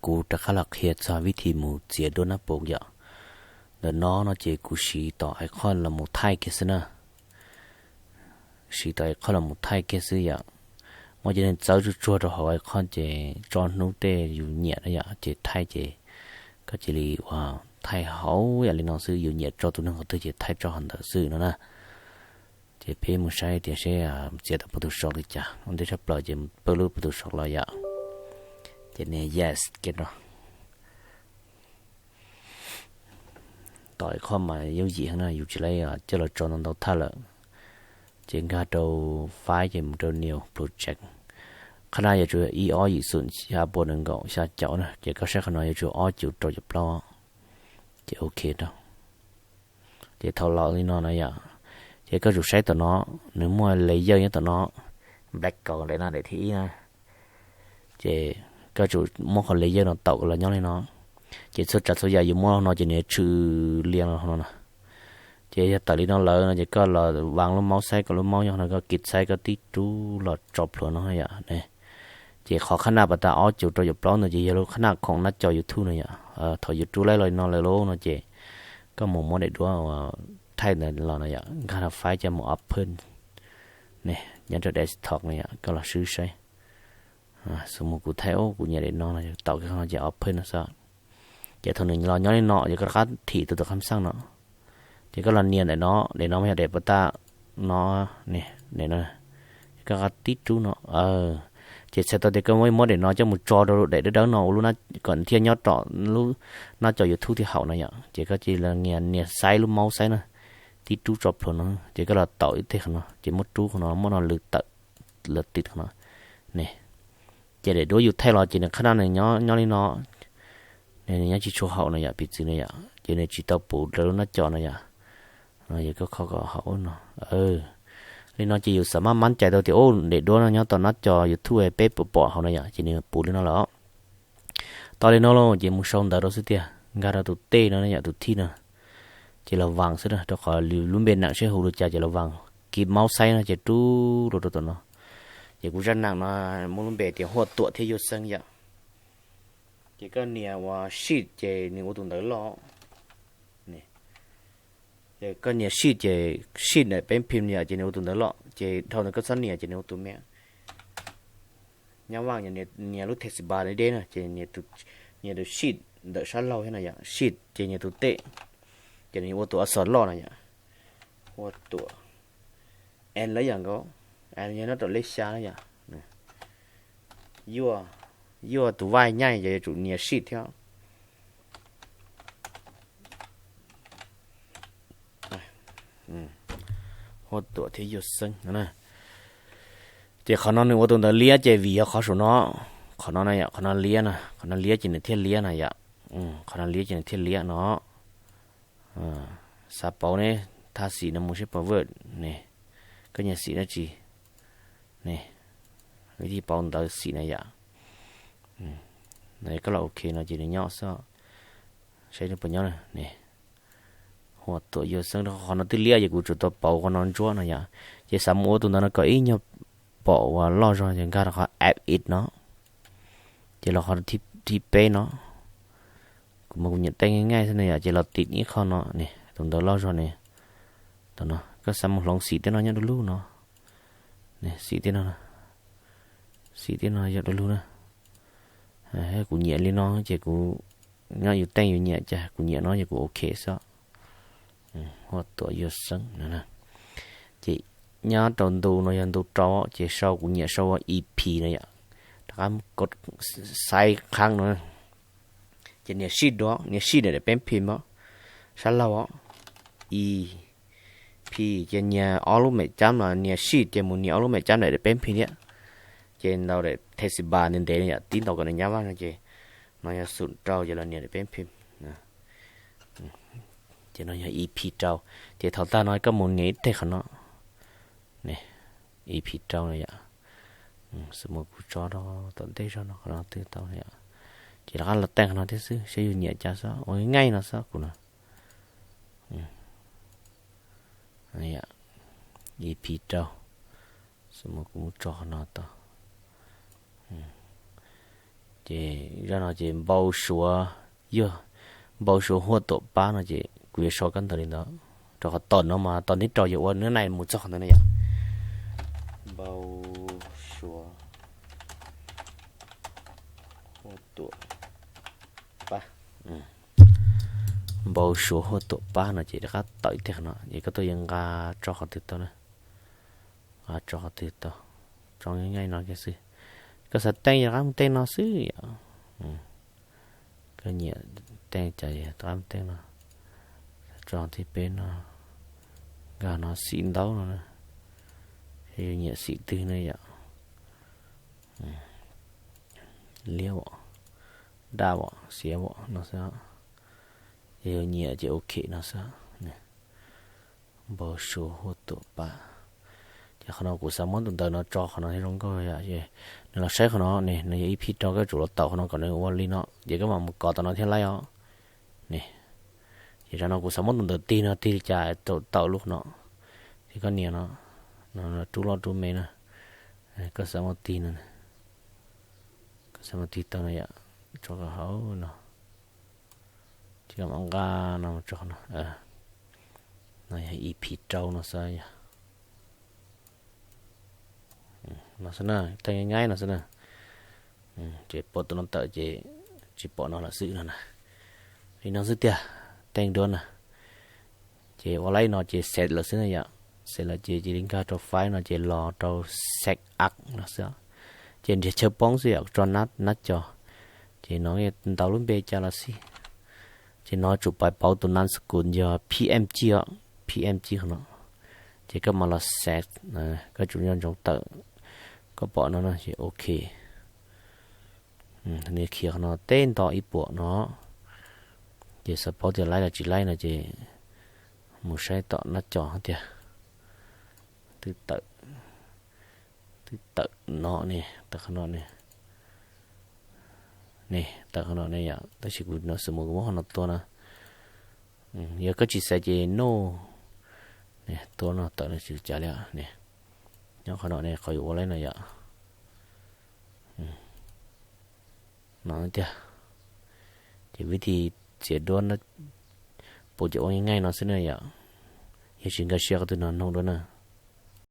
Kuv rov qab los qhia txog vib thim mus txiav duab nab pus yom. Ntawm no no ces kuv siv tom icon los mus thaij kiag xwb na. Siv tom icon los mus thaij kiag xwb yom. Muab cov neeg txawb tsuag tsuag rau hauv icon ces tso hnub tej yus nyiam na yom, ces thaij ces koj cia li ua thaij hauv yam li no xwb, yus nyiam tso tus neeg qhov twg ces thaij tso hauv ntawd xwb no na. Ces peb mus saib tias seb txiav tau photo shop li cas, ua ntej tshaj plaws ces pawj lub photo shop los yom. Ces nias yes kiag no. Tom icon mas yooj yim heev na, yus tsis tau coj los tso ntau ntau thaj lawm. Ces nkag rau file ces mus rau new project. Qhov no yuav tsum ib ob yim xum xya pua nees nkaum xya caum na, ces koj saib qhov no yuav tsum ob cuv rau caum plaub. Ces ok rau. Ces thaum los li no na yom, ces koj tsum saib tom no, nws muaj layer nyob tom no, background daim no daim thib ib na. Ces koj tsum muab qhov layer no taum los nyob li no. Ces txhua tsav txhua yam yus muab no ces nws tshwm lias los no na. Ces yog tawm li no lawm no ces koj los vas lub mouse saib, koj lub mouse nyob no, koj kis saib koj tib rub los tso plhuav no yom. Ces qhov qhab naj pas tas ob cuv rau caum plaub ntawd ces yog lub qhab naj khoom nab co YouTube no yom. Thaum yus rub laib los li no lawm lauj no ces koj mus muab daim duab uas thaij ntawd los no yom, nkag rau file coj mus open. Ne, nyob rau desktop no yom, koj los swb saib. Xws mus kuv thaij, kuv nyiam daim no no, taum kiag qhov no ces open no xwb. Ces thaum nws los nyob li no ces koj rov qab thim tus tus kham xaj no. Ces koj los nias daim no, daim no mas yog daim pas tas no, daim no, koj rov qab tib rub no. Ces txhais tau tias koj muab daim no coj mus tso rau daim dawb dawb no ua lub, kom thiaj nyob rau lub nab co YouTube thiaj haum no yom. Ces koj cia li nias, nias saib lub mouse saib na, tib rub tso plhuav no, ces koj los taum ib teg qhov no ces muab rub qhov no, muab no lwv tawm, lwv tim qhov no. Ne, ces daim duab yus thaij los ces nws qhab naj nws nyob, nyob li no. Ne, nws nyob tsis tshua haum no yom, piv txwv no yom, ces nws tsis tau puv rau lub nab co no yom. Yog koj kho kom haum no. Li no ces yus xam maj mab cais tau tias daim duab no nyob tom nab co YouTube peb puas pom hauv no yom, ces nws puv li no lawm. Tau li no lauj ces mus sau ntawv rau xwb tiag, nkag rau tus tej no yom, tus thij no, ces los vas xwb na, rau qhov lub npe nam seb hu li cas ces los vas, kis mouse saib no ces rub rau rau tom no. Ces kuv zaj nam no muaj lub npe tias Huaj Tuam thiab Yuaj Xeeb yom. Ces koj nias ua shift ces nws ua tus ntawv loj. Ces koj nias shift ces shift ntawm peb phim yom, ces nws ua tus ntawv loj, ces dhau ntawd koj txhob nias ces nws ua tus me nyab vaj, nias lub text bar deb deb na, ces nias tus shift ntawm sab laug thiab no yom, shift ces nias tus tej, ces nws ua tus a xos loj no yom. Huaj Tuam, N lawm yom nkaus, N yog nyob rau lej xya na yom. Yuaj, Yuaj tus vaj nyaij ces yuav tsum nias shift thiab. Huaj Tuam thiab Yuaj Xeeb no na. Ces qhov no nws ua tus ntawv liab ces vim yog qhov saum no, qhov no na yom, qhov no liab na, qhov no liab ces nws thiaj liab na yom. Qhov no liab ces nws thiaj liab no. Xav pauv ne, thaj xim no mus seb pov vwj ne, koj nyiam xim dab tsi ne, vib thij pauv ntawv xim na yom. Koj los ok no ces nws nyob xwb, saib nws puas nyob ne. Huaj Tuam Yuaj Xeeb, qhov no twb liab ces kuv tsum tau pauv qhov no ntsuab no yom. Ces xav mus ua tus ntawv no kom ib nyuag pom uas loj zog ces nkag rau qhov edit no, ces los qhov thib peb no. Kuv mas kuv nyiam tej nyaij nyaij xwb ne yom, ces los tim ib qho no ne, tus ntawv loj zog ne. Tam no koj xav mus hloov xim tej no nyob du lug no, xim tej no, xim tej no yog du lug na. Kuv nyiam li no ces kuv nyob yus teej yus nyiam cas kuv nyiam no ces kuv ok xwb. Huaj Tuam Yuaj Xeeb no. Ces nyob rau ntu no yog ntu rau ces sau, kuv nyiam sau ua E P no yom. Rov qab kod xaiv qhab no, ces nias shift dua, nias shift daim peb phim sab laug, E P, ces nias ob lub mem cab los nias shift ces mus nias ob lub mem cab daim peb phim thiab. Ces ntaus daim text bar ntev ntev no yom, tib ntaus kom nws nyab vaj no ces no yog xum rau ces los nias daim peb phim. Ces no yog E P rau. Ces thaum tag no koj mus nias ib teg qhov no, E P rau no yom. Xwb mus kuv tso rau tom ntej zog no qhov no twb tau yom. Ces rov qab los teej qhov no thiab xwb, saib yus nyiam cas xwb, ua nyaij no xwb kuv no. E P rau. Xwb mus kuv mus tso qhov no tau. Ces zaj no ces npau suav yog, npau suav huaj tuam pab no ces kuv yuav sau kab ntawv li ntawd, rau qhov tom no mas tom ntej rau yog ua nab nai mus txog qhov ntawd na yom. Npau suav huaj tuam pab, npau suav huaj tuam pab no ces rov qab tawm ib teg qhov no ces koj tuaj yuav nqa tso qhov twg tau na, nqa tso qhov twg tau, tso nyaij no kiag xwb. Koj xav teej rov qab mus teej no xwb yom. Koj nyiam teej cas rov qab mus teej no, tso thib peb no, nkag no xim ntaub no na, yus nyiam xim twg ne yom. Liab vom, daj vom, xiav vom no xwb. Yog yus nyiam ces ok no xwb. Npau suav huaj tuam pab. Ces qhov no kuv xav muab tus ntawv no tso qhov no thiab zoo nkauj yom. Nws los saib qhov no ne, nws yog ib phij rau, koj tsum los taum qhov no kom nws ua li no ces koj mam mus kov tom no thiaj laib os. Ne, ces zaum no kuv xav muab tus ntawv tig no tig li cas tau lub qhov no. Ces koj nias no, no rub loj rub me na, koj xav muab tig no, koj xav muab tig tau no yom, tso hauv no, ces koj mam nqa no tso qhov no. No yog ib phij rau no xwb yom. No xwb na, teej nyaij no xwb na. Ces pom tus no tawm ces tsis pom no lawm xwb no na. Li no xwb tiag, teej duab na. Ces ua laib no ces xev lawm xwb na yom. Xev lawm ces cia li nkag rau file no ces los rau set up no xwb. Ces nrhiav chaw poob xwb yom, tso nab cos. Ces no ntau lub npe cas los xij. Ces no tsum pais pauv tus nam skuv yog P M G os, P M G qhov no. Ces koj mam los set, koj tsum nco ntsoov tawm, koj pom no no ces ok. Nws khiav qhov no teb nto ib puas no. Ces xav paub tias laib los tsis laib no ces mus saib tom nab cos tiag. Twb tawm, twb tawm no ne, tawm qhov no ne. Ne, tawm qhov no ne yom, tab sis kuv no xwm mus kuv muab qhov no tua na. Yog koj tsis xav ces no, tua no tawm no tsis cas li ne. Nyob qhov no ne, qhov yuav ua laib no yom. No tiag. Ces vib thi txiav duab puas cov ua nyaij no xwb na yom. Yog tsis nkag siab qhov twg no noog dua na.